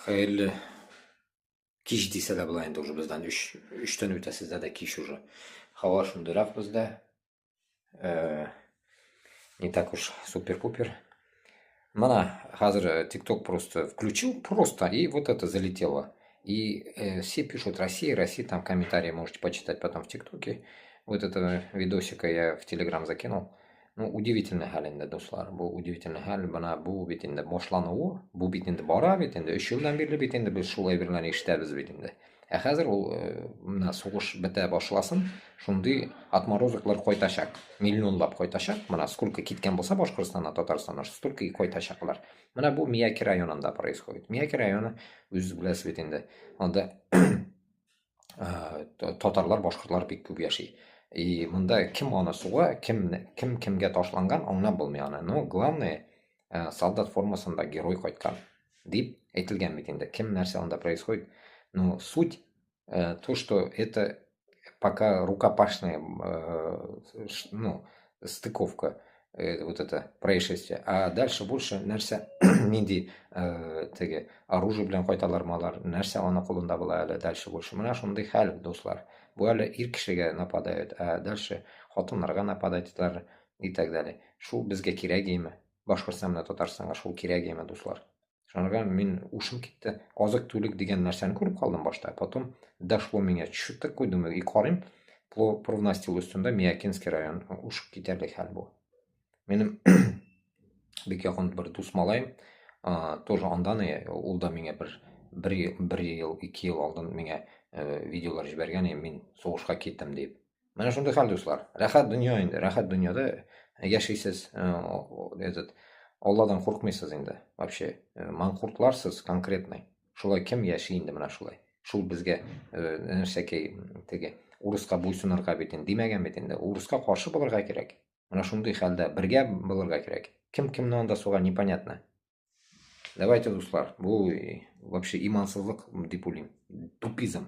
Хәерле кич дисә дә була инде уже бездән өчтән үтә, сездә дә кич уже. Һава шундыйрак бездә. Не так уж супер-пупер. Менә хәзер TikTok просто включил просто, и вот это залетело. И все пишут: «Россия, Россия», там комментарии можете почитать потом в ТикТоке. Вот этого видосика я в Телеграм закинул. Ну, удивительный хәл инде, дуслар. Бу удивительный хәл. Менә бу бит инде башлануы, бу бит инде бара бит инде. 3 елдан бирле бит инде без шул әйберләрне ишетәбез бит инде. Ә хәзер ул менә сугыш бетә башласын, шундый отморозоклар кайтачак. Миллионлап кайтачак. Менә сколько киткән булса Башкортстаннан, Татарстаннан, столько и кайтачаклар. Менә бу Мияки районында происходит. Мияки районы, үзегез беләсез бит инде. Анда татарлар, башкортлар бик күп яши. И монда кем аны суга, кем кемгә ташланган, аңлап булмый аны. Но главное, солдат формасында герой кайткан дип әйтелгән бит инде. Кем нәрсә анда происходит. Но суть то, что это пока рукопашная, ну, стыковка, вот это происшествие. А дальше больше нәрсә, нинди теге оружие белән кайталар алар, нәрсә аны кулында була әле дальше больше. Менә шундый хәл, дуслар. Бу әле ир кешегә нападают, а дальше хатыннарга нападать итәләр и так далее. Шул безгә кирәк име? Башкортстан белән Татарстанга шул кирәк име, дуслар? Шуңарга мин ушым китте. Азык-түлек дигән нәрсәне күреп калдым башта. Потом дошло миңа. Что такое, думаю, и карыйм, профнастил өстендә Миякинский район. Ушып китәрлек хәл бу. Минем бик якын бер дус малаем, тоже андан, ул да миңа бер ел, 2 ел алдын миңа видеолар җибәргән, мин сугышка киттем дип. Менә шундый хәл, дуслар. Рәхәт дөнья инде, рәхәт дөньяда яшисез, этот Алладан куркмыйсыз инде. Вообще, манкуртларсыз конкретный. Шулай кем яши инде менә шулай? Шул безгә нәрсәкәй теге урыска буйсынырга бит инде димәгән бит инде. Урыска каршы булырга кирәк. Менә шундый хәлдә бергә булырга кирәк. Кем кемне анда суга, непонятно. Давайте, дуслар, бу вообще имансызлык дип уйлыйм. Тупизм.